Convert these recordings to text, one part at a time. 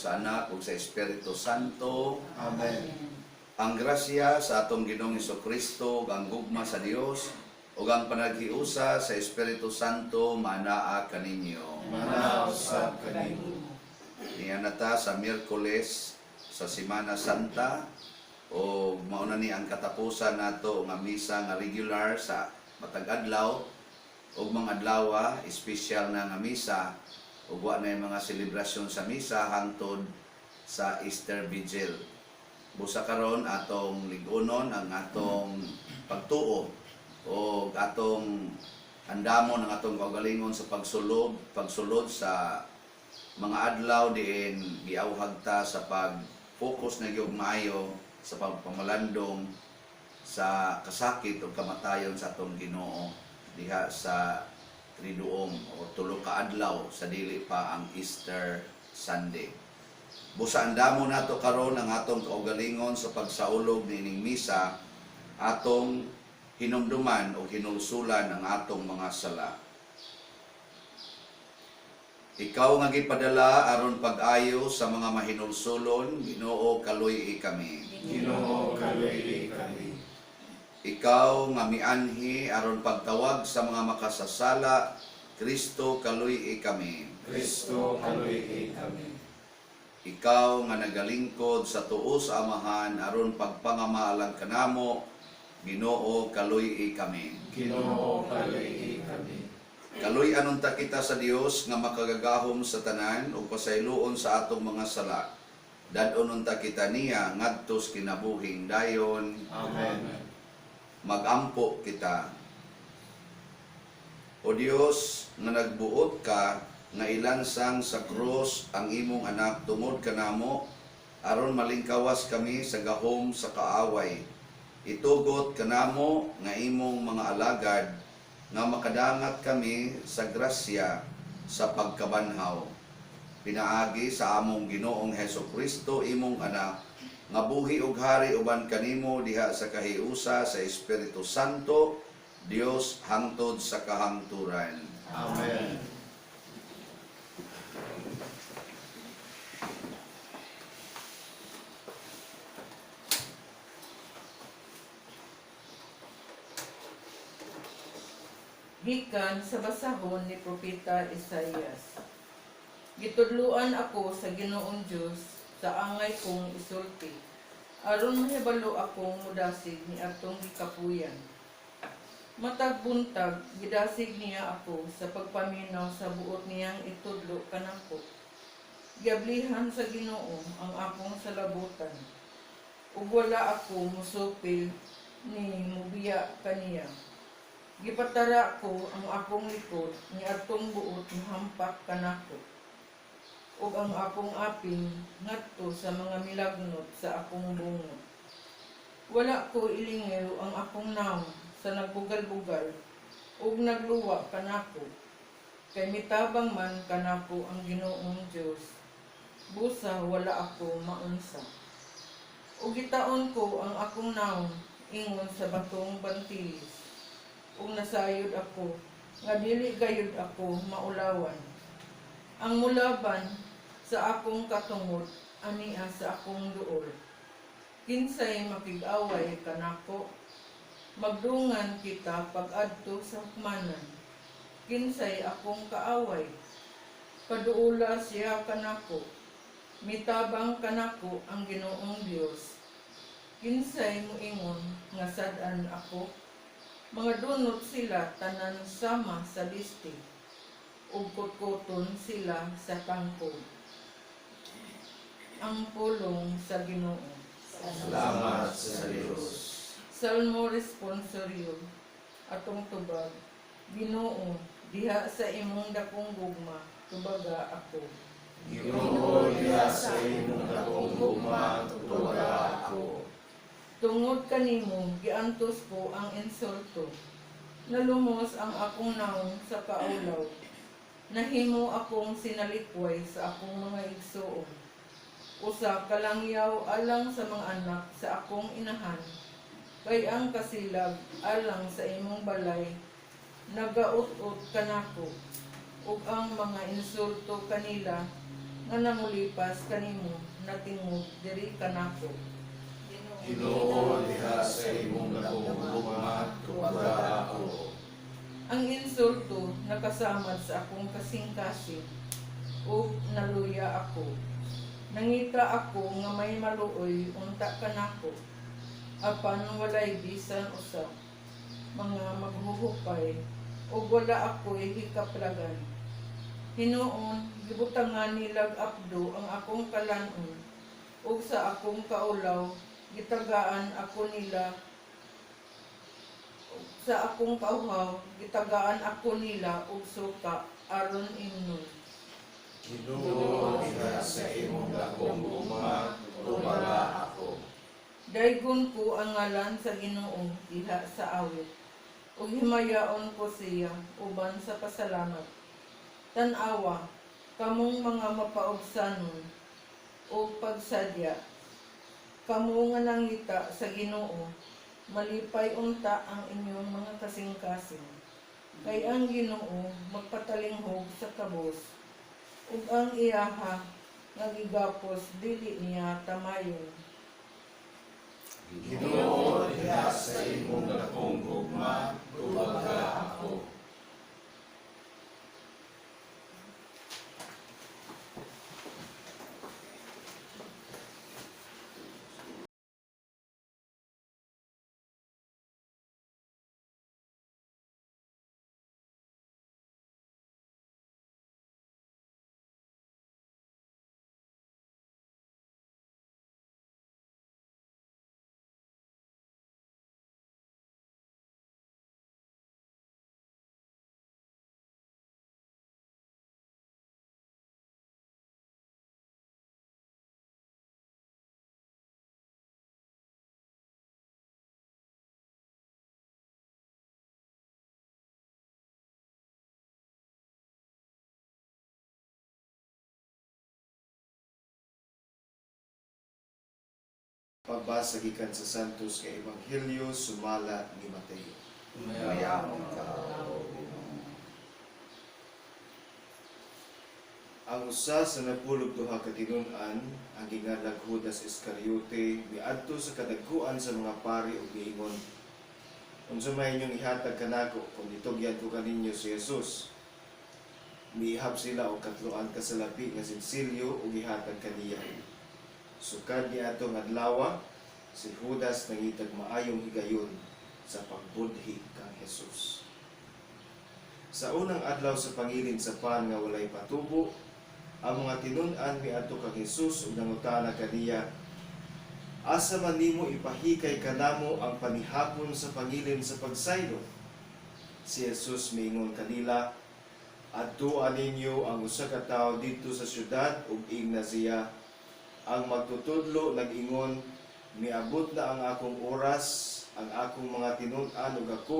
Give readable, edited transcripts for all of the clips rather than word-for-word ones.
sa Anak ug sa Espiritu Santo. Amen. Ang grasya sa atong Ginoong Kristo ug ang gugma sa Dios ug ang panaghiusa sa Espiritu Santo manaa kaninyo. Manaa usab kanimo. Niya na ta sa Miyerkules sa Semana Santa o mauna ni ang katapusan nato nga misa nga regular sa matag adlaw ug mga adlawa espesyal na nga misa ug wa na yung mga selebrasyon sa misa hangtod sa Easter Vigil. Busa karon atong lig-unon ang atong pagtuo o atong andamon ang atong kaugalingon sa pagsulod sa mga adlaw diin giawhag ta sa pag-focus na gyud maayo sa pagpamalandong sa kasakit o kamatayon sa atong Ginoo diha sa Triduum o 3 ka adlaw sa dili pa ang Easter Sunday. Busa andamo nato karon ang atong kaugalingon sa pagsaulog niining misa, atong hinumduman o hinulsulan ang atong mga sala. Ikaw nga gipadala aron pag-ayo sa mga mahinulsulon, Ginoo, kaluy-i kami. Ginoo, kaluy-i kami. Ikaw nga mianhi aron pagtawag sa mga makasasala, Kristo, kaluy-i kami. Kristo, kaluy-i kami. Ikaw nga nagalingkod sa tuo sa Amahan aron pagpangamalang kanamo, Ginoo, kaluy-i kami. Ginoo, kaluy-i kami. Kaluy-an unta kita sa Dios nga makagagahom sa tanan ug pasayloon sa atong mga sala. Dad-on unta kita niya ngadto sa kinabuhing dayon. Amen. Magampo kita. O Dios, nga nagbuot ka nga ilansang sa krus ang imong anak tungod kanamo aron malingkawas kami sa gahom sa kaaway, itugot kanamo nga imong mga alagad nga makadangat kami sa grasya sa pagkabanhaw pinaagi sa among Ginoong Heso Kristo, imong anak, nga buhi ug hari uban kanimo diha sa kahiusa sa Espiritu Santo, Dios, hangtod sa kahangturan. Amen. Gikan sa basahon ni Propeta Isaias. Gitudluan ako sa Ginoong Dios sa angay kong isulti, aron mahibalo akong mudasig ni atong gikapuyan. Matag buntag gidasig niya ako sa pagpaminaw sa buot niyang itudlo kanako. Giablihan sa Ginoo ang akong salabutan, ug wala ako musupil ni mubiya kaniya. Gipatara ko ang akong likod ni atong buot mohampak kanako, ug ang akong aping ngadto sa mga milagnot sa akong bungo. Wala ko ilingew ang akong nawong sa nagbugal-bugal ug nagluwa kanako, kay mitabang man kanako ang Ginoong Dios. Busa wala ako maunsa. Ug gitaon ko ang akong nawong ingon sa batong bantilis, ug nasayod ako nga dili gayud ako maulawan. Ang mulaban sa akong katungod ania sa akong duol. Kinsay makig-away kanako? Magdungan kita pag-adto sa hukmanan. Kinsay akong kaaway? Paduola siya kanako. Mitabang kanako ang Ginoong Dios. Kinsay moingon nga sad-an ako? Mga dunot sila tanan sama sa disti, ug kutkuton sila sa tangkog. Ang pulong sa Ginoo. Salamat sa Dios. Salmo responsorio. Atong tubag. Ginoo, diha sa imong dakong gugma, tubaga ako. Ginoo, diha sa imong dakong gugma, tubaga ako. Tungod kanimo, giantos ko ang insulto. Nalumos ang akong nawong sa kaulaw. Nahimo akong sinalikway sa akong mga igsuon. Usa ka langyaw alang sa mga anak sa akong inahan. Kay ang kasilag alang sa imong balay nagaut-ot kanako, ug ang mga insulto kanila nga nangulipas kanimo natingog diri kanako. Ginoo, diha sa imong dakong gugma, tubaga ako. Ang insulto nakasamad sa akong kasing-kasing ug naluya ako. Nangita ako nga may maluoy unta kanako, apan walay bisan usa mga maghuhupay ug wala ako'y hikaplagan. Hinuon, gibutangan nilag apdo ang akong kalanon ug sa akong kaulaw gitagaan ako nila sa akong kauhaw, gitagaan ako nila og suka aron imnon. Ginoo, diha sa imong dakong gugma, tubaga ako. Daygon ko ang ngalan sa Ginoo diha sa awit, ug himayaon ko siya uban sa pasalamat. Tan-awa, kamong mga mapaubsanon ug pagsadya, kamo nga nangita sa Ginoo, malipay unta ang inyong mga kasing-kasing. Kay ang Ginoo magpatalinghog sa kabos, ug ang iyaha nga gigapos dili niya tamayon. Ginoo, diha sa imong dakong gugma, tubaga ako. Pagbasa gikan sa Santos nga Ebanghelyo sumala ni Mateo. Mayaman ka, O Ginoo. Ang usa sa 12 ka tinun-an, ang ginganlag Judas Iscariote, miadto sa kadagkuan sa mga pari ug miingon: "Unsa may inyong ihatag kanako kung itugyan ko kaninyo si Jesus?" Miihap sila og katloan ka salapi nga sinsilyo ug gihatag kaniya. Sukad niadtong adlawa, si Judas nangitag maayong higayon sa pagbudhi kang Jesus. Sa unang adlaw sa pangilin sa pan nga walay patubo, ang mga tinun-an miadto kang Jesus ug nangutana kaniya, "Asa man nimo ipahikay kanamo ang panihapon sa pangilin sa pagsaylo?" Si Jesus miingon kanila, "Adtoa ninyo ang usa ka tawo didto sa syudad ug ingna siya, ang magtutudlo nag-ingon, miabot na ang akong oras, ang akong mga tinun-an ug ako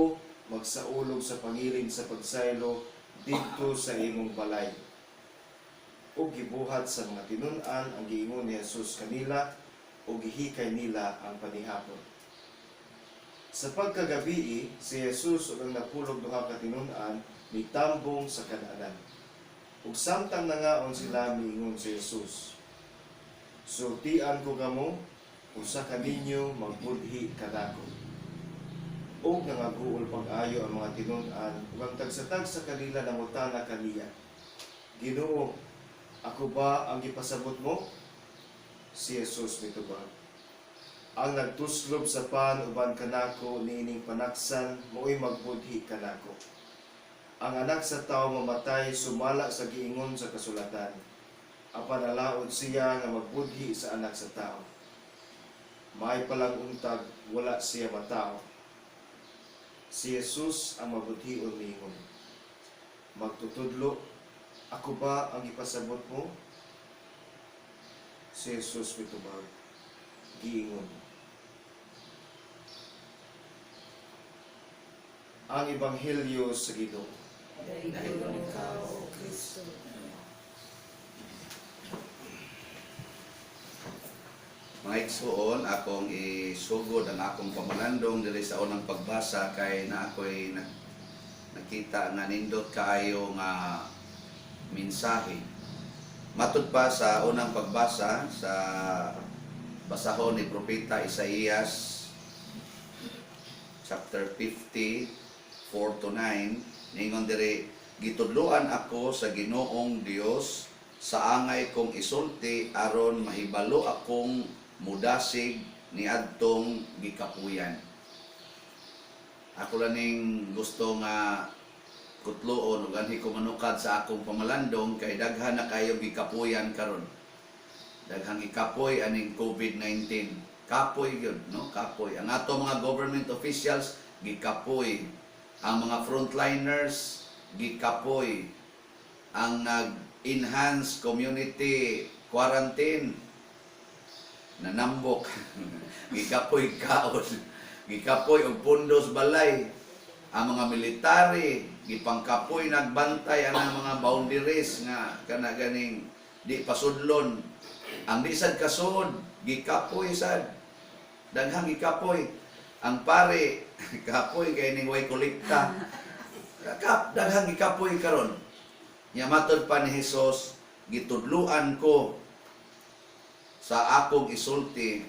magsaulog sa pangilin sa pagsaylo didto sa imong balay." Ug gibuhat sa mga tinun-an ang giingon ni Jesus kanila ug gihikay nila ang panihapon. Sa pagkagabii, si Jesus ug ang 12 ka tinun-an mitambong sa kananan. Ug samtang nangaon sila, miingon si Jesus, "Sultian ko kamo, usa kaninyo magbudhi kanako." Ug nangaguol pag-ayo ang mga tinun-an, ug ang tagsa-tagsa kanila nangutana kaniya, "Ginoo, ako ba ang gipasabot mo?" Si Jesus mitubag, "Ang nagtuslob sa pan uban kanako niining panaksan mao'y magbudhi kanako. Ang Anak sa Tawo mamatay sumala sa giingon sa kasulatan. Apan nalaod siya nga magbudhi sa Anak sa Tawo. May palang untag wala siya matawo." Si Jesus ang mabudhion miingon, "Magtutudlo, ako ba ang ipasabot mo?" Si Jesus mitubag, giingon. Ang Ebanghelyo sa Ginoo. Daygon ikaw, O Kristo. Mga igsuon, akong isugod ang akong pamalandong diri sa unang pagbasa kay na ako'y nakita nga nindot kaayo nga mensahe. Matud pa sa unang pagbasa sa basahon ni Propeta Isaías chapter 50, 4 to 9, ningon diri, "Gitudloan ako sa Ginoong Dios sa angay kong isulti aron mahibalo akong mudasig niadtong gikapuyan." Ako lang ning gusto nga kutloon ug anhi ko manukad sa akong pamalandong kay daghan na kayo gikapuyan karon. Daghang gikapoy aning COVID-19. Kapoy gyud, no? Kapoy. Ang ato mga government officials gikapoy. Ang mga frontliners gikapoy. Ang nag-enhance community quarantine nanambok. Gikapoy kaon. Gikapoy og pundos balay. Ang mga military gipangkapoy nagbantay ang mga boundaries nga kana ganing di pasudlon. Ang di sad kasud gikapoy sad. Daghang gikapoy. Ang pare kapoy kay ning way kolekta. Kap daghang gikapoy karon. Nya matod pa ni Hesus, "Gitudluan ko sa akong isulti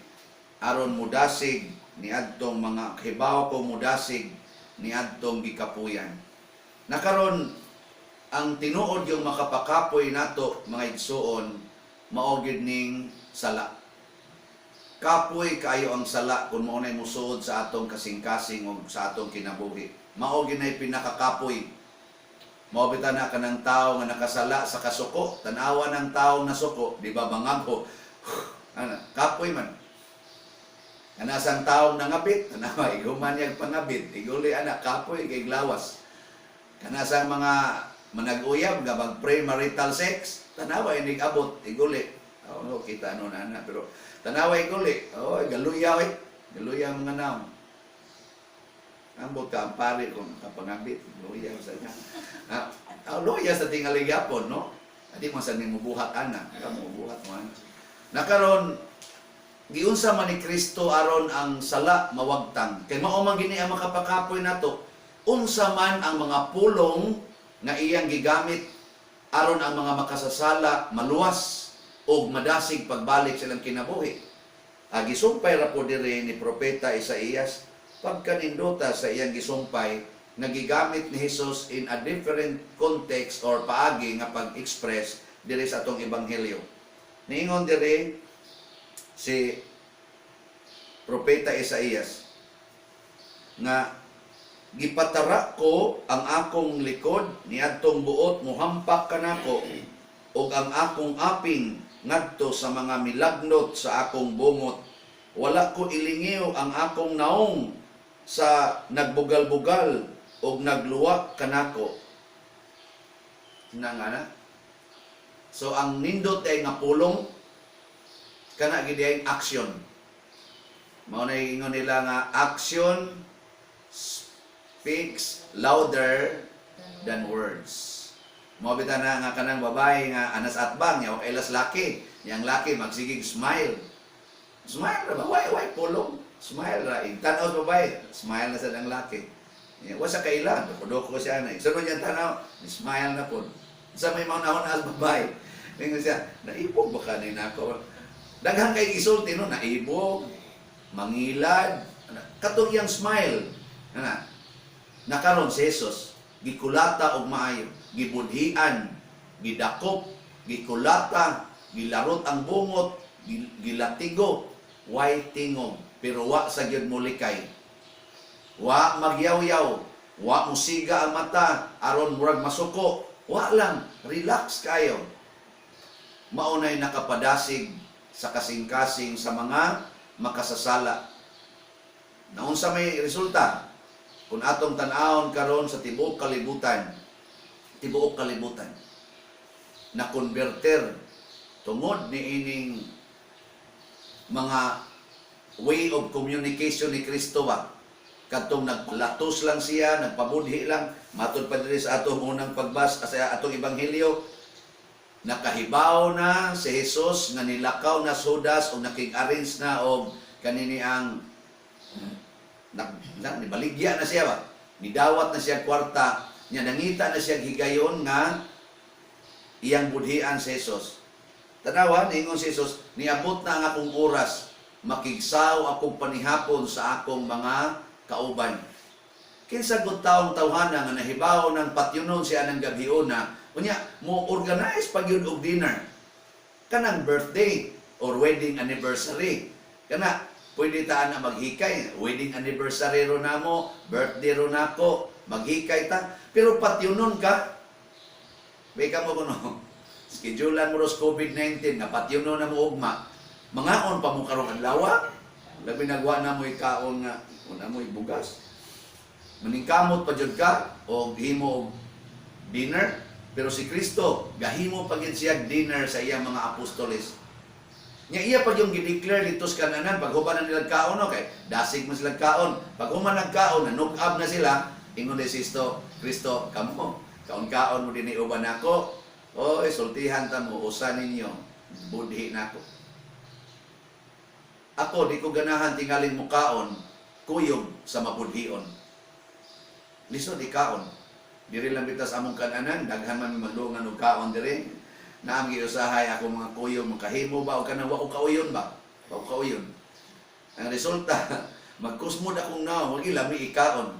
aron mudasig niadtong mga hibaw ko mudasig niadtong gikapuyan." Nakaron ang tinuod yung makapakapoy nato, mga igsuon, mao gyud ning sala. Kapoy kayo ang sala kung mao nay musuod sa atong kasing-kasing o sa atong kinabuhi. Mao gyud nay pinakakapoy. Mao bitaw na kanang tao nga nakasala sa kasuko, tan-awa ng taong nasuko, di ba bangagho? Ana, kapoy man. Kanasang taong nangabit, tanawa, iguman niyang pangabit, iguli ana, kapoy kay glawas. Kanasang mga manag-uyab nga mag premarital sex, tanawa inig abot, iguli. Oh, no, kita ano na ana, pero tanawa iguli. Oh, galuya oy. Galuya ang mga naong. Ambot ka ang pare kung kapangabit, luya sa niya. Ah, ah, luya sa tingali gyapon, no? Adi mo sa nimo buhat ana, ka mo buhat mo ana. Nakaron giunsa man ni Kristo aron ang sala mawagtang. Kay mao man gini ang makapakapoy nato. Unsa man ang mga pulong nga iyang gigamit aron ang mga makasasala maluwas og madasig pagbalik silang kinabuhi? Ah, gisumpay ra po diri ni Propeta Isaías, pagkanindota sa iyang gisumpay nga gigamit ni Jesus in a different context or paagi nga pag-express diri sa atong ebanghelyo. Niingon diri si Propeta Isaías nga, "Gipatara ko ang akong likod niadtong buot mohampak kanako ug ang akong aping ngadto sa mga milagnot sa akong bungot. Wala ko ilingiw ang akong naong sa nagbugal-bugal ug nagluwa kanako." Na nga na. So ang nindot ay nga pulong kana gid ay action. Mao na ingon nila nga action speaks louder than words. Mao bitaw na nga kanang babae nga anas atbang nya okay las laki, yang laki magsigig smile. Smile ra ba? Why pulong? Smile ra. Tanaw sa babae, smile na sad ang laki. Ya, wa sa kailan, doko-doko siya na. Sunod niyang tanaw, smile na po. Sa may mga na sa babae. Ingon siya, "Naibog ba ka ni nako?" Daghan kay isulti, no, naibog, mangilad, katong iyang smile. Ana. Nakaron si Jesus, gikulata og maayo, gibudhian, gidakop, gikulata, gilarot ang bungot, gilatigo, way tingog, pero wa sa gyud molikay. Wa magyawyaw, wa musiga ang mata aron murag masuko. Wa lang, relax kayo. Maunay nakapadasig sa kasing-kasing sa mga makasasala. Naunsa may resulta? Kung atong tan-awon karon sa tibuok kalibutan, na converter tungod ni ining mga way of communication ni Kristo ba? Kadtong nagpalatos lang siya, nagpabudhi lang, matod pa diri sa atong unang pagbas sa atong ebanghelyo, nakahibaw na si Jesus nga nilakaw na si Judas o nakig-arrange na og kanini ang na, nibaligya na siya ba? Nidawat na siya kwarta, niya nangita na siya higayon nga iyang budhian si Jesus. Tanawa, niingon si Jesus, "Niabot na ang akong oras, makigsaw akong panihapon sa akong mga kauban." Kinsa gud taong tawhana nga nahibaw ng patyunon siya ng gabhiona, unya mo organize pag yun og dinner? Kanang birthday or wedding anniversary. Kana pwede ta na maghikay, wedding anniversary ro namo, birthday ro nako, maghikay ta. Pero patyunon ka, may ka mo kuno. Schedulean mo ros COVID-19 nga patyunon na mo ugma. Mangaon pa mo karong adlaw. Labi nagwa na mo ikaon nga una mo bugas. Maningkamot pa jud ka og himo og dinner. Pero si Kristo gahimo pa gid siya dinner sa iyang mga apostoles. Nya iya pa yung gi-declare dito sa kananan pag human na nila kaon, okay. Dasig man sila kaon. Pag human nagkaon, nanug-ab na sila, ingon ni Sisto, "Kristo, kamo, kaon-kaon mo dinhi uban nako. Oy, sultihan ta mo, usa ninyo, budhi nako." Ako, di ko ganahan tingalin mukaon, kuyog sa mabudhion. Lisod ikaon. Diri lang bitas among kananan, daghan man magdungan og kaon diri. Naam giusahay ako mga kuyog makahimo ba o kanang wa ko kauyon ba? Wa ko kauyon. Ang resulta, magkusmod akong naong, wagi lami ikaon.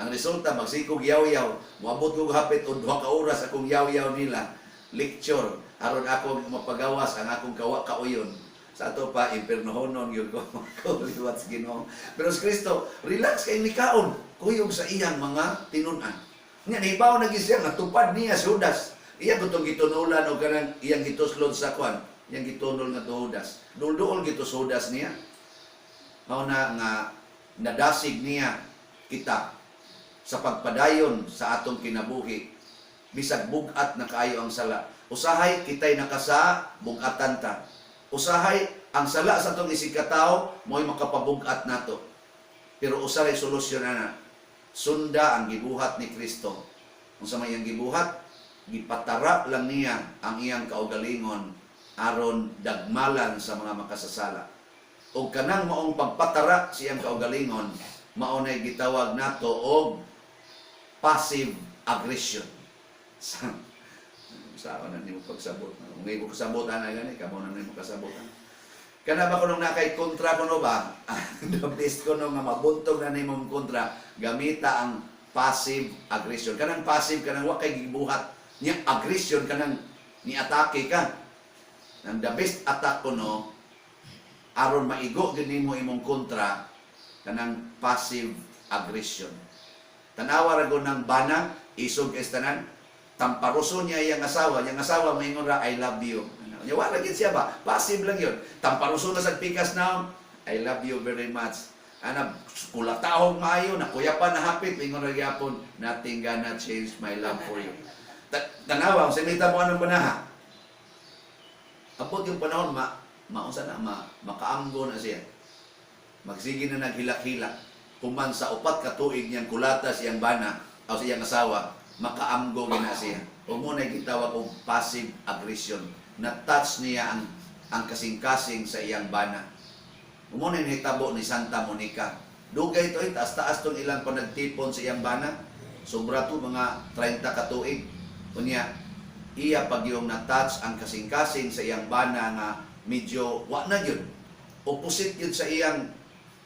Ang resulta, magsikog yaw-yaw. Moabot ko hapit o 2 ka oras akong yaw-yaw nila. Lecture. Aron ako mapagawas ang akong kawa kauyon. Sa ato pa, impernohonon yun ko. Liwat sa Ginoo. Pero si Kristo, relax kay nikaon. Kuyog sa iyang mga tinunan. Nga, nahibaw na gyud siya, natupad niya si Judas. Iya gutong gitunulan o kanang iyang gituslod sa kwan. Iyang gitunol nga to Judas. Dulduol gito sa Judas niya. Mao na nga nadasig niya kita sa pagpadayon sa atong kinabuhi bisag bug-at na kaayo ang sala. Usahay kitay nakasa, bug-atan ta. Usahay ang sala sa atong isig katawo mo'y makapabug-at nato. Pero usa ray solusyon ana. Sunda ang gibuhat ni Kristo. Unsa may iyang gibuhat? Gipatara lang niya ang iyang kaugalingon aron dagmalan sa mga makasasala. O kanang maong pagpatara sa iyang kaugalingon, mao nay gitawag nato og passive aggression. Sa na nimo pagsabot. Kung ko kasabot ana gani, kamo na nimo kasabot. Kana ba kuno nakay kontra kuno ba? The best kuno nga mabuntog na nimo kontra, gamita ang passive aggression. Kanang passive, kanang wa kay gibuhat niya aggression, kanang ni-atake ka. Nang the best attack kuno aron maigo gyud nimo imong kontra, kanang passive aggression. Tanawa ra gud ng bana, isog kay tanan, tamparuso niya iyang asawa moingon ra, "I love you." Ano, nya wala gyud siya ba? Passive lang yun. Tamparuso na sa pikas na, "I love you very much." Ana, kulatahog maayo, nakuyapan na hapit, ingon ra gyapon, "Nothing gonna change my love for you." Tanawa, kung sinita mo anong banaha, abot yung panahon, maunsa na, makaamgo na siya. Magsige na naghilak-hilak. Human sa 4 ka tuig niyang kulata siyang bana, o sa iyang asawa, makaamgo gina siya. O mo na gitawag og passive aggression. Na-touch niya ang kasing-kasing sa iyang bana. Mo na nahitabo ni Santa Monica. Dugay to eh, taas-taas tong ilang panagtipon sa iyang bana. Sobra to mga 30 ka tuig. Unya, iya pag yung na-touch ang kasing-kasing sa iyang bana nga medyo wa na yun. Opposite yun sa iyang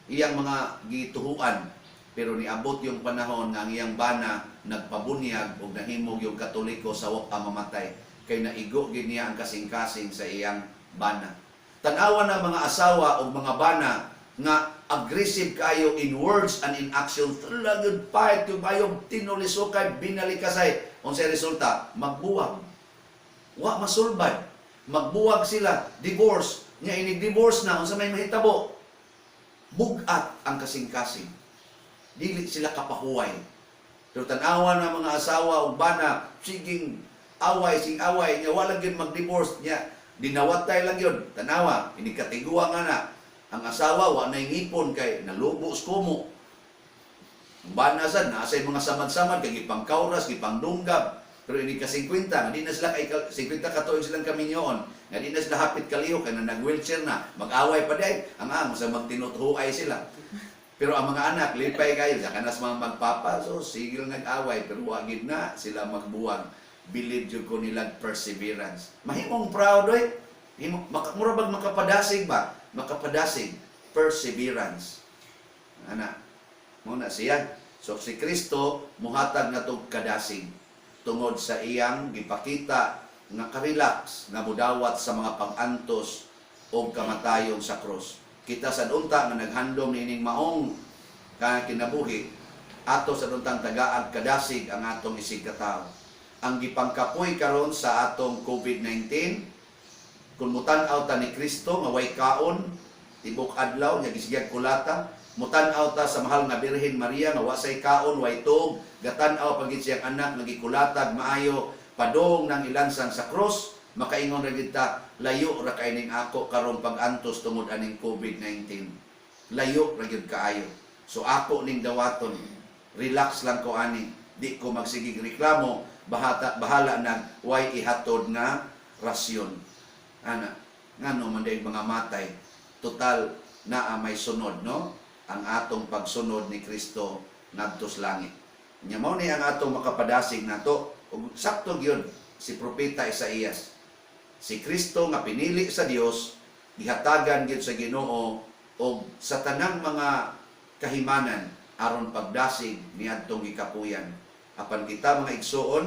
iyang mga gituhuan. Pero niabot yung panahon nga ang iyang bana nagpabunyag o nahimog yung Katoliko sa wa pa mamatay. Kay naigo gid niya ang kasing-kasing sa iyang bana. Tanawa na mga asawa o mga bana nga aggressive kayo in words and in actions. Talagang fight yung ayong tinulisukay, binalikasay. Unsay resulta? Magbuwag. Wa masulbad. Magbuwag sila, divorce. Nya inig divorce na, unsa may mahitabo? Bugat ang kasing-kasing. Dili sila kapahuway. Pero tan-awa na mga asawa ug bana, siging away, sing away, nya wala gyud mag-divorce, nya dinawatay lang yun. Tanawa, ini katiguang nga na. Ang asawa wa na ngipon kay nalubo sa kumo. Ang bana sad nasa mga samad-samad kay gipangkauras, gipangdunggab. Pero ini ka 50, nga di na sila kay 50 ka tuig silang kaminyoon, nga di na sila hapit kalihok kay na nag-wheelchair na, mag-away pa day, ang amo sa magtinuthuay sila. Pero ang mga anak, lipay kayo, sa kanas mga magpapa, so sigil nag-away, pero wagid na sila magbuwag. Believe jud ko nilang perseverance. Mahimong proud oy. Himo maka, mura bag makapadasig ba? Makapadasig, perseverance. Ana, mo na siya. So si Kristo muhatag natog kadasig tungod sa iyang gipakita nga karelax nga mudawat sa mga pag-antos o kamatayon sa krus. Kita sa unta nga naghandom niining maong kinabuhi, ato sa untang tagaag kadasig ang atong isig katawo. Ang gipangkapoy karon sa atong COVID-19, kung mutan-aw ta ni Kristo nga way kaon tibok adlaw nya gisigag kulata, mutan-aw ta sa mahal nga Birhen Maria nga wa say kaon, way tuog, gatan-aw pagid siyang anak nga gikulatag maayo padong nang ilansang sa krus, makaingon ra gid ta, layo ra kay ning ako karong pag-antos tungod aning COVID-19. Layo ra gyud kaayo. So ako ning dawaton, relax lang ko ani, di ko magsigig reklamo, bahata, bahala nag way ihatod nga rasyon. Ana, ngano man dayong mga matay, total naa may sunod, no? Ang atong pagsunod ni Kristo ngadto sa langit. Nya mao ni ang atong makapadasig nato ug sakto gyud si propeta Isaías. Si Kristo nga pinili sa Dios, gihatagan gyud sa Ginoo og sa tanang mga kahimanan aron pagdasig niadtong gikapuyan. Apan kita mga igsuon,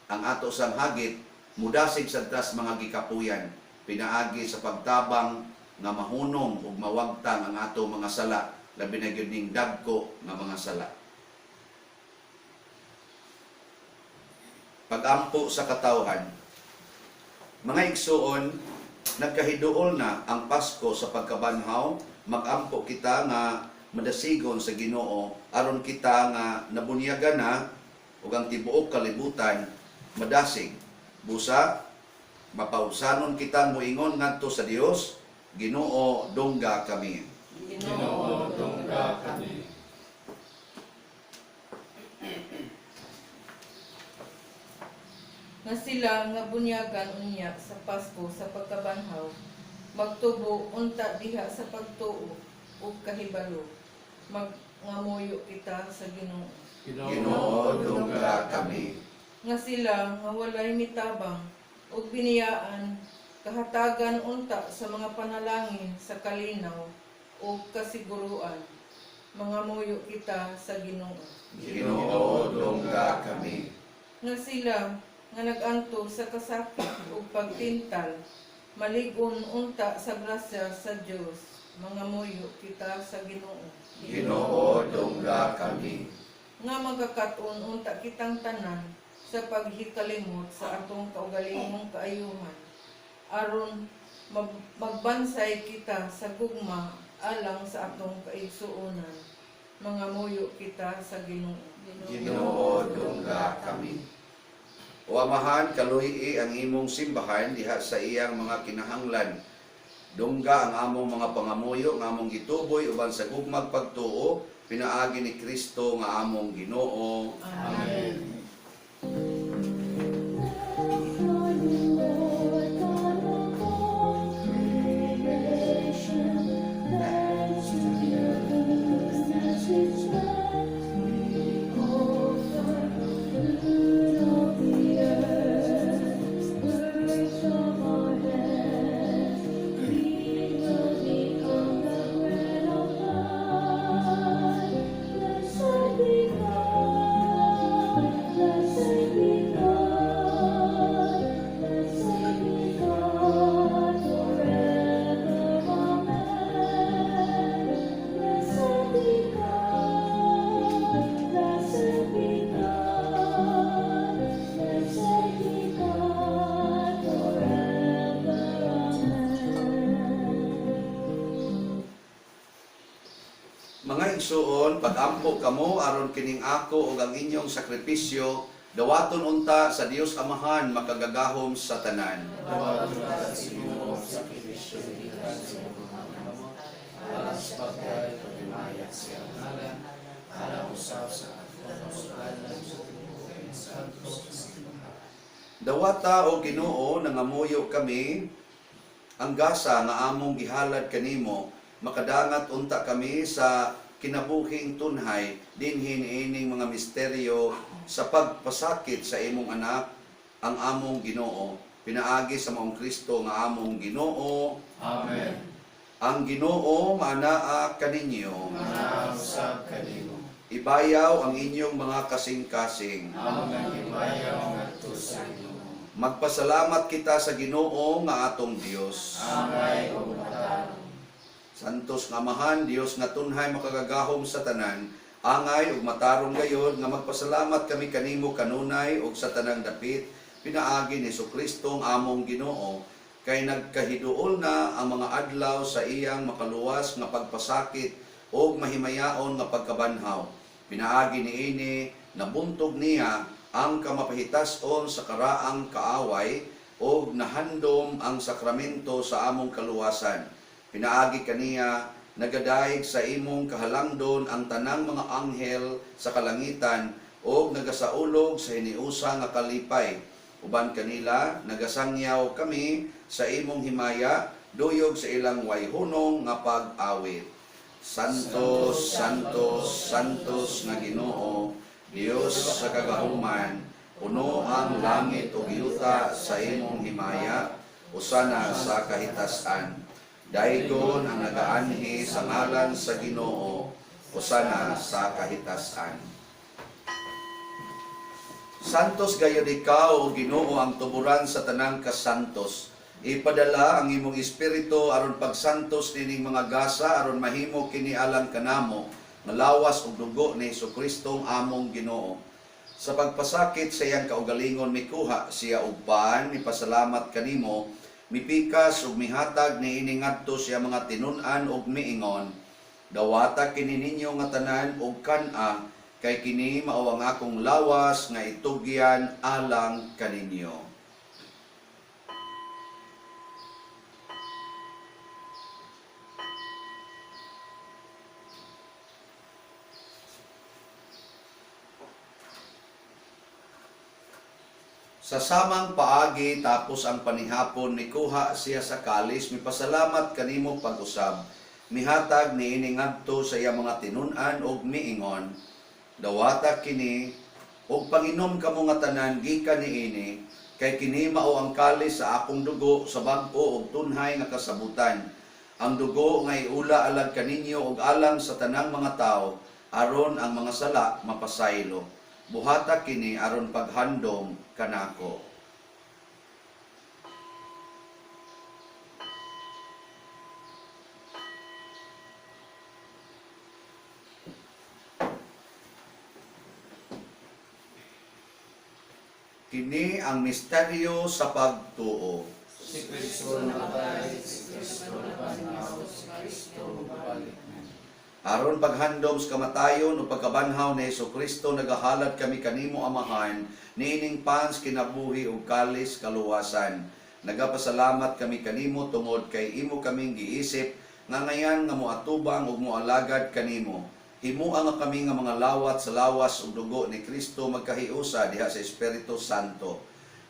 ang ato sang hagit mudasig sad tas mga gikapuyan pinaagi sa pagtabang nga mahunong ug mawagtang ang ato mga sala, labi na gyud ning dagko nga mga sala. Pagampo sa katawhan. Mga igsuon, nagkahiduol na ang Pasko sa pagkabanhaw, magampo kita nga madasigon sa Ginoo aron kita nga nabunyagan na ug ang tibuok kalibutan madasig. Busa mapausanon kita moingon ngadto sa Dios, Ginoo, dungga kami. Ginoo, dungga kami. Nga sila nga bunyagan unya sa Pasko sa pagkabanhaw, magtubo unta diha sa pagtuo ug kahibalo. Magngamuyo kita sa Ginoo. Ginoo, dungga kami. Nga sila nga walay mitabang ug biniyaan, kahatagan unta sa mga panalangin sa kalinaw ug kasiguruan. Mangamuyo kita sa Ginoo. Ginoo, dungga kami. Nga sila nga nag-anto sa kasakit ug pagtintal, maligon unta sa grasya sa Dios. Mangamuyo kita sa Ginoo. Ginoo, dungga kami. Nga magkakat-on unta kitang tanan sa paghikalimot sa atong kaugalingong kaayuhan aron magbansay kita sa gugma alang sa atong kaigsuonan. Mangamuyo kita sa Ginoo. Ginoo, dungga kami. O Amahan, kaluhi ang imong simbahan diha sa iyang mga kinahanglan. Dungga ang among mga pangamuyo nga among gituboy uban sa gugmag pagtuo pinaagi ni Kristo nga among Ginoo. Amen. Lord God of all creation, thanks to your goodness each day we offer fruit of the earth, works of our hands. We will become the bread of life. Blessed be God, blessed be God, blessed be God forever. Amen. Blessed be God, blessed be God, blessed be God forever. Amen. Mga igsuon, pagampo kamo aron kining ako ug ang inyong sakripisyo dawaton unta sa Dios Amahan makagagahom sa tanan. Dawaton ka sa Ginoo ang sakripisyo gikan sa imong mga kamot, alang sa pagdayeg ug paghimayat sa iyang ngalan, alang usab sa atong kausaban sa tibuok santo sa simbahan. Dawata o Ginoo, nangamuyo kami ang gasa nga among gihalad kanimo, makadangat unta kami sa kinabuhing tunhay dinhin ining mga misteryo sa pagpasakit sa imong anak ang among Ginoo. Pinaagi sa maong Kristo nga among Ginoo. Amen. Ang Ginoo maanaa kaninyo. Mausab kanimo. Ibayaw ang inyong mga kasing-kasing. Amo nga gibayaw ngadto sa Ginoo. Magpasalamat kita sa Ginoo nga atong Dios. Angay ug matarong. Santos nga Amahan, Dios nga tunhay makagagahom sa tanan, angay ug matarong gayod nga magpasalamat kami kanimo kanunay ug sa tanang dapit pinaagi ni Kristo ang among Ginoo, kay nagkahiduol na ang mga adlaw sa iyang makaluwas nga pagpasakit ug mahimayaon nga pagkabanhaw. Pinaagi niini nabuntog niya ang kamapahitason sa karaang kaaway ug nahandom ang sakramento sa among kaluwasan. Pinaagi kaniya nagadayeg sa imong kahalangdon ang tanang mga anghel sa kalangitan ug nagasaulog sa hiniusa nga kalipay. Uban kanila nagasangyaw kami sa imong himaya, duyog sa ilang wayhunong nga pag-awit. Santos, Santos, Santos nga Ginoo, Dios sa kagahuman, puno ang langit ug yuta sa imong himaya, usana sa kahitasan. Daygon ang nagaanhi sa ngalan sa Ginoo, usana sa kahitasan. Santos gayud ikaw, o Ginoo, ang tuburan sa tanang kasantos. Ipadala ang imong espiritu aron pagsantos nining mga gasa aron mahimo kini alang kanamo nga lawas ug dugo ni Hesukristo ang among Ginoo. Sa pagpasakit sa iyang kaugalingon mikuha siya og pan, mipasalamat kanimo, mipikas ug mihatag niini ngadto siya mga tinun-an ug miingon. Dawata kini ninyo nga tanan og kan-a, kay kini mao ang akong lawas nga itugyan alang kaninyo. Sa samang paagi tapos ang panihapon mikuha siya sa kalis, mipasalamat kanimo pag-usab. Mihatag niini ngadto sa iya mga tinun-an og miingon. Dawata kini og panginom kamo nga tanan gikan niini, kay kini mao ang kalis sa akong dugo sa bag-o og tunhay nga kasabutan. Ang dugo nga iula alang kaninyo ug alang sa tanang mga tawo aron ang mga sala mapasaylo. Buhata kini aron paghandom kanako. Kini ang misteryo sa pagtuo. Si Kristo namatay, si Kristo nabanhaw, si Kristo mabalik. Aron paghandom sa kamatayon o pagkabanhaw ni Kristo, nagahalad kami kanimo Amahan niining pans kinabuhi ug kalis kaluwasan. Nagapasalamat kami kanimo tungod kay imo kaming giisip nga ngayan nga moatubang ug moalagad kanimo. Himua nga kami nga mga lawat sa lawas ug dugo ni Kristo magkahiusa diha sa Espiritu Santo.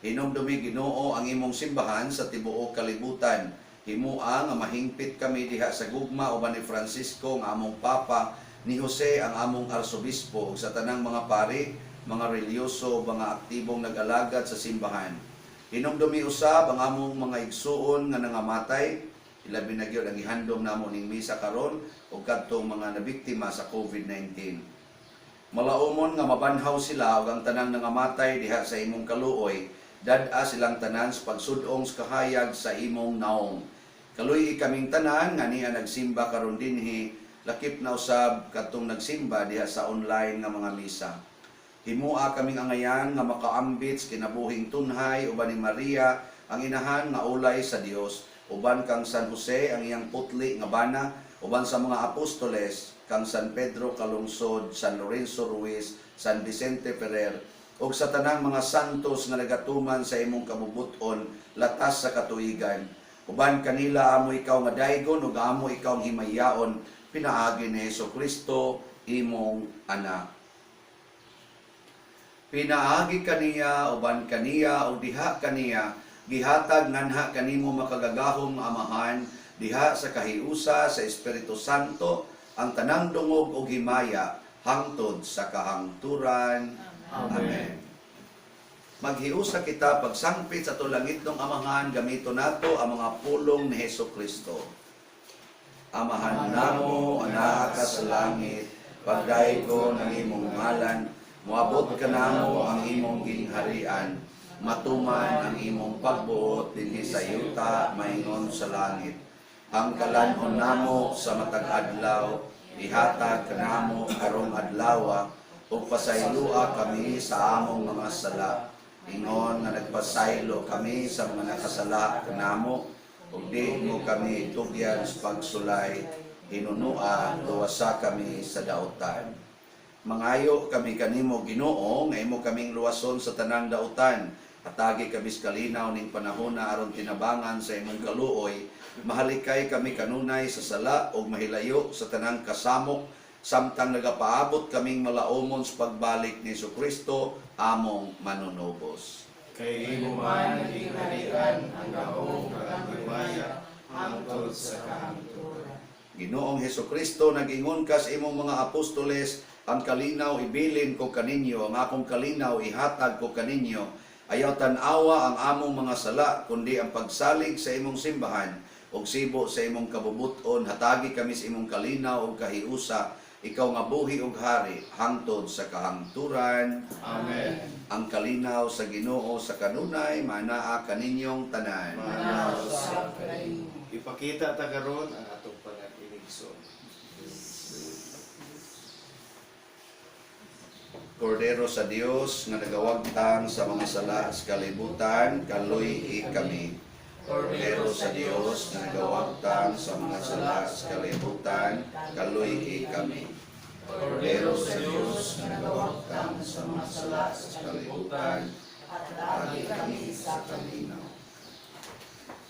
Hinumdumi, Ginoo, ang imong simbahan sa tibuok kalibutan. Himua nga mahingpit kami diha sa gugma uban ni Francisco nga among Papa, ni Jose ang among arsobispo ug sa tanang mga pari, mga relihiyoso, mga aktibong nag-alagad sa simbahan. Hinumdumi usab ang among mga igsuon nga nangamatay, ilabi na gyud ang gihandom namo ning misa karon ug kadtong mga nabiktima sa COVID-19. Malaumon nga mabanhaw sila ug ang tanang nangamatay diha sa imong kaluoy, dad-a silang tanan sa pagsud-ong sa kahayag sa imong naong. Kaluy kaming tanan nga niya nagsimba karon dinhi, lakip na usab kadtong nagsimba diha sa online nga mga misa. Himua kaming angayan nga makaambit sa kinabuhing tunhay uban ni Maria ang inahan nga ulay sa Dios, uban kang San Jose ang iyang putli nga bana, uban sa mga apostoles kang San Pedro Calungsod, San Lorenzo Ruiz, San Vicente Ferrer, ug sa tanang mga santos nga nagatuman sa imong kabubut-on latas sa katuigan. Uban kanila amo ikaw nga daygon ug amo ikaw ang himayaon pinaagi ni Kristo imong anak. Pinaagi kaniya, uban kaniya, ug diha kaniya, gihatag nganha kanimo makagagahom nga Amahan, diha sa kahiusa sa Espiritu Santo, ang tanang dungog ug himaya, hangtod sa kahangturan. Amen. Amen. Maghiusa kita pagsangpit sa atong langitnong Amahan, gamito nato ang mga pulong ni Hesus Kristo. Amahan namo, anaa ka sa langit, pagdaygo ng imong ngalan, moabot ka namo ang imong gingharian, matuman ang imong pagbuot dinhi sa yuta maingon sa langit. Ang kalan-on namo sa matag adlaw, ihatag kanamo karong adlawa, ug pasayloa kami sa among mga sala. Ingon nga nagpasaylo kami sa mga nakasala kanamo, ug di mo kami tugyan sa pagsulay, hinunua, luwasa kami sa dautan. Mangayo kami kanimo Ginoo nga imo kaming luwason sa tanang dautan. Hatagi kami sa kalinaw ning panahona aron tinabangan sa imong kaluoy. Mahalikay kami kanunay sa sala ug mahilayo sa tanang kasamok samtang nagapaabot kaming malaomon sa pagbalik ni Kristo among manunubos. Kay imo man ang gingharian, ang gahom, kag ang himaya, hangtod sa kahangturan. Ginoong Hesukristo, nag-ingon ka sa imong mga apostoles, ang kalinaw ibilin ko kaninyo, ang akong kalinaw ihatag ko kaninyo. Ayaw tan-awa ang among mga sala, kundi ang pagsalig sa imong simbahan, ug sibo sa imong kabubuton, hatagi kami sa imong kalinaw ug kahiusa, ikaw nga buhi ug hari, hangtod sa kahangturan. Amen. Ang kalinaw sa Ginoo sa kanunay, manaa kaninyong tanan. Manaw sa Ipakita ta karon ang atong panag-inigsoon. Kordero sa Dios nga nagawagtang sa mga sala sa kalibutan, kaluy kami. Kordero sa Dios nga nagawagtang sa mga sala sa kalibutan, kaluy kami. Kordero sa Dios nga nagawagtang sa mga sala sa kalibutan, hatagi kami sa kalinaw.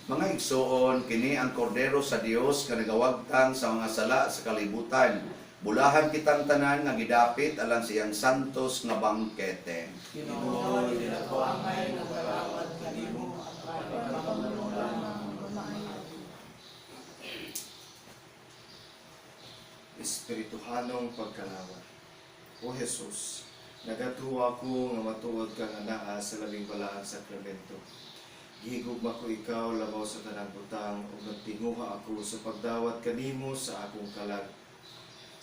Mga igsoon, kini ang kordero sa Dios nga nagawagtang sa mga sala sa kalibutan. Bulahan kitang tanan nga gidapit alang siyang santos nga bangkete. Ginoo, dili ko angay nga parawat kanimo apan lamang. Espirituhanong pagkalawat. O Jesus, nagatuwa ko nga matuod ka nga naa sa labing balaang sakramento. Gihigugma ko ikaw labaw sa tanang butang ug nagtinguha ako sa pagdawat kanimo sa akong kalag.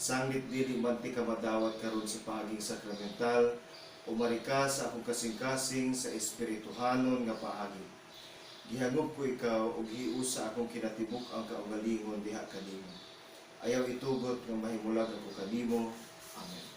Sanglit dili man ti ka madawat karon sa paaging sakramental, umari ka sa akong kasing-kasing sa espirituhanon nga paagi. Gihangop ko ikaw ug hius sa akong kinatibuk ang kaugalingon diha kanimo. Ayaw itugot nga mahimulag ako kanimo. Amen.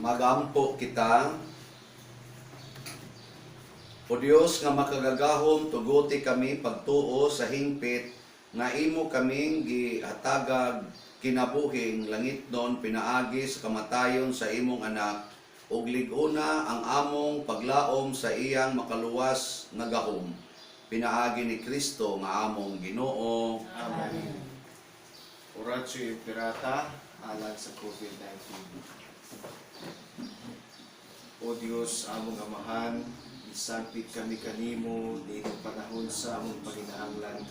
Magampo kita. O Dios nga makagagahom, tuguti kami pagtuo sa hingpit nga imo kaming gihatagag kinabuhing langitnon pinaagi sa kamatayon sa imong anak ug lig-ona ang among paglaom sa iyang makaluwas nga gahom pinaagi ni Kristo nga among Ginoo. Amen. Oratio Imperata alang sa COVID-19. O Dios, among Amahan, isangpit kami kanimo niining panahon sa among panginahanglan.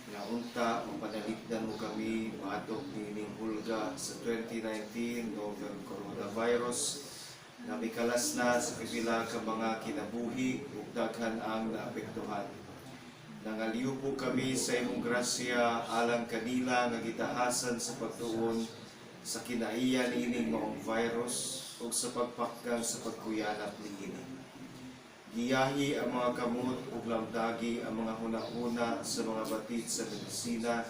Nga unta mapanalipdan mo kami maadlok niining hulga sa 2019 novel coronavirus nga mikalas na sa pipila ka mga kinabuhi ug daghan ang naapektuhan. Nangaliw kami sa imong grasya alang kanila nga gitahasan sa pagtuon sa kinaiya niining maong virus ug sa pagpakgan sa pagkuyanap niini. Giyahi ang mga kamot ug lamdagi ang mga hunahuna sa mga batid sa medisina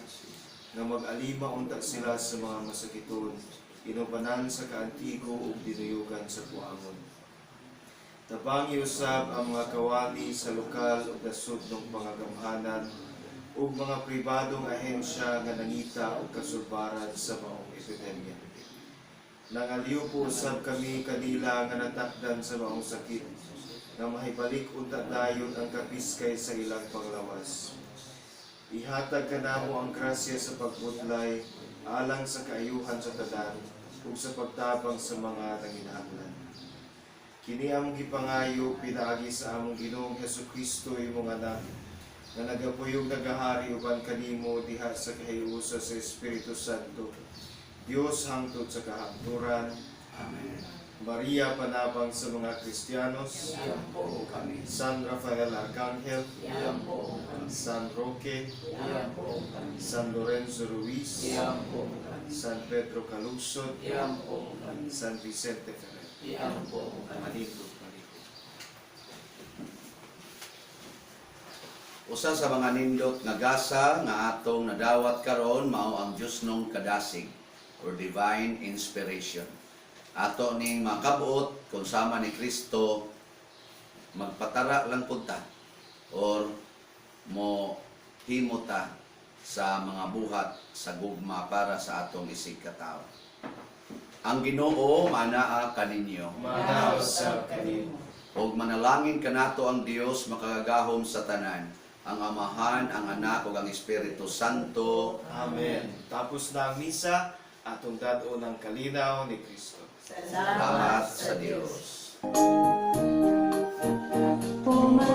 nga mag-alima unta sila sa mga masakiton, inubanan sa kaantigo ug dinuyugan sa buangon. Tabangi usab ang mga kawali sa lokal ug nasudnong mga gamhanan ug mga pribadong ahensya nga nangita og kasulbaran sa maong epidemya. Nangaliw po usab kami kanila nga natakdan sa maong sakit nga mahibalik unta dayon ang kapiskay sa ilang panglawas. Ihatag kanamo ang grasya sa pagbudlay alang sa kaayuhan sa tanan ug sa pagtabang sa mga nanginahanglan. Kini among gipangayo pinaagi sa among Ginoong Hesukristo, imong anak, nga nagapuyong nagahari uban kanimo diha sa kahiusa sa Espiritu Santo. Dios hangtod sa kahangturan. Amen. Maria, panabang sa mga Kristiyanos. Iampo kami. San Rafael Arcangel, Iampo kami. San Roque, Iampo kami. San Lorenzo Ruiz, Iampo kami. San Pedro Calungsod, Iampo kami. San Vicente Ferrer. Iampo kami. Manindog, manindog. Usa sa mga nindot nga gasa nga atong nadawat karon mao ang Diyosnong kadasig or divine inspiration. Ato ning makabot kung sama ni Kristo, magpatara lang pud ta or mo himo ta sa mga buhat sa gugma para sa atong isig katawo. Ang Ginoo manaa kaninyo. Manaw sa kanimo. Og manalangin kanato ang Dios makagagahom sa tanan, ang Amahan, ang Anak ug ang Espiritu Santo. Amen. Tapos na ang misa, atong dad-on ang kalinaw ni Kristo. Salamat sa Dios. Pumasok